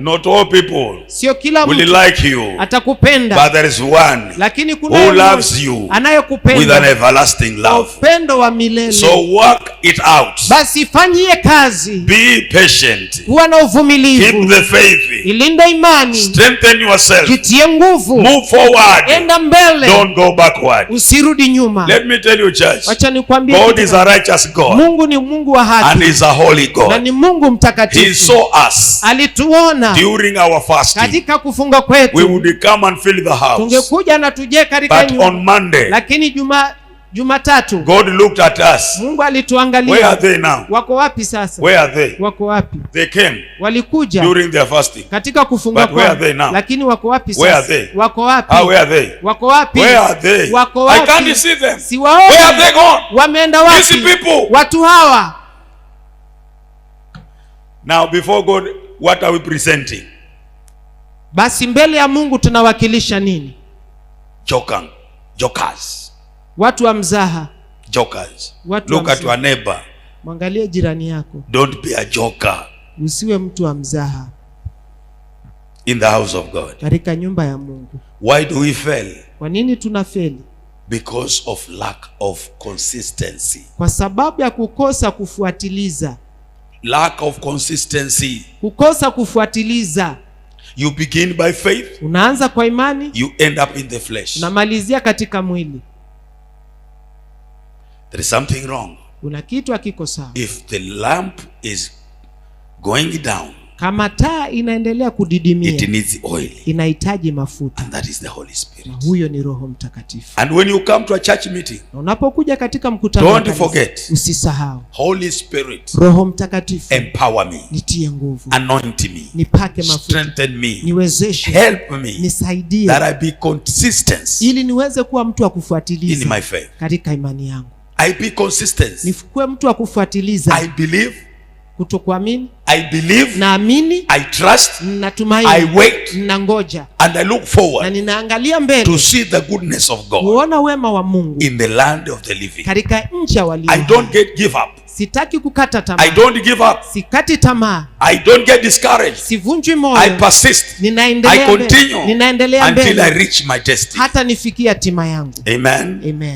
Not all people Sio kila will mtu like you, atakupenda, but there is one lakini kuna who mmoja loves you with an anayekupenda everlasting kwa love. upendo wa milele. So work it out. Basi fanyie kazi, Be patient. kuwa na Keep uvumilivu, the faith. ilinde imani, Strengthen yourself. jitie nguvu, Move forward. enda mbele, Don't go backward. Usirudi nyuma. Let me tell you, church, Wacha nikwambie God kitu. is a righteous God Mungu ni Mungu wa and haki is a holy na God. ni Mungu He mtakatifu. saw us Alituona during our fasting. Katika kufunga We kwetu, would come and fill the house. Tungekuja na tuje katika But nyumba, on Monday, lakini Jumatatu God looked at us. Mungu Where are alituangalia. they now? Wako wapi sasa? Where are they? Wako wapi? They came Walikuja during their fasting. Katika kufunga But where kwao, are they now? Lakini wako wapi Where sasa? are they? Wako wapi? How where are they? Wako wapi? Where are they? Wako I wapi? Can't see them. Siwaoni. Where have they gone? Wameenda wapi? These people. Watu hawa. Now, before God, what are we presenting? Basi mbele ya Mungu tunawakilisha nini? Joker. Jokers. Watu wa mzaha. Jokers. Watu Look wa at your neighbor. Mwangalie jirani yako. Don't be a joker Usiwe mtu wa mzaha in the house of God. Katika nyumba ya Mungu. Why do we fail? Kwa nini tunafeli? Because of lack of consistency. Kwa sababu ya kukosa kufuatiliza. Lack of consistency. Kukosa kufuatiliza. You begin by faith, Unaanza kwa imani, you end up in the flesh. Unamalizia katika mwili. There is something wrong. Kuna kitu hakiko sawa. If the lamp is going down, Kama taa inaendelea kudidimia, it needs oil. Inahitaji mafuta, And that is the Holy Spirit. Na huyo ni Roho Mtakatifu. And when you come to a church meeting, Na unapokuja katika mkutano wa don't kanisa, forget, usisahau Holy Spirit, Roho Mtakatifu, empower me, nitie nguvu, anoint me, nipake mafuta, strengthen me, niwezeshe, help me, nisaidie, that I be consistent ili niweze kuwa mtu wa in kufuatiliza my faith. Katika imani yangu. I be consistent. Nikuwe mtu wa kufuatiliza. I believe, Kutokuamini, I believe, naamini, I trust, natumaini, I wait, nangoja and I look na forward ninaangalia mbele to see the goodness of God kuona wema wa Mungu in the land of the living. Katika nchi ya walio I hai. Don't get give up. Sitaki kukata tamaa. I don't give up. Sikati tamaa. I don't get discouraged. Sivunjwi I moyo. Persist. Ninaendelea I mbele. Continue Ninaendelea until I mbele reach my destiny. Hata nifikie hatima yangu. Amen. Amen.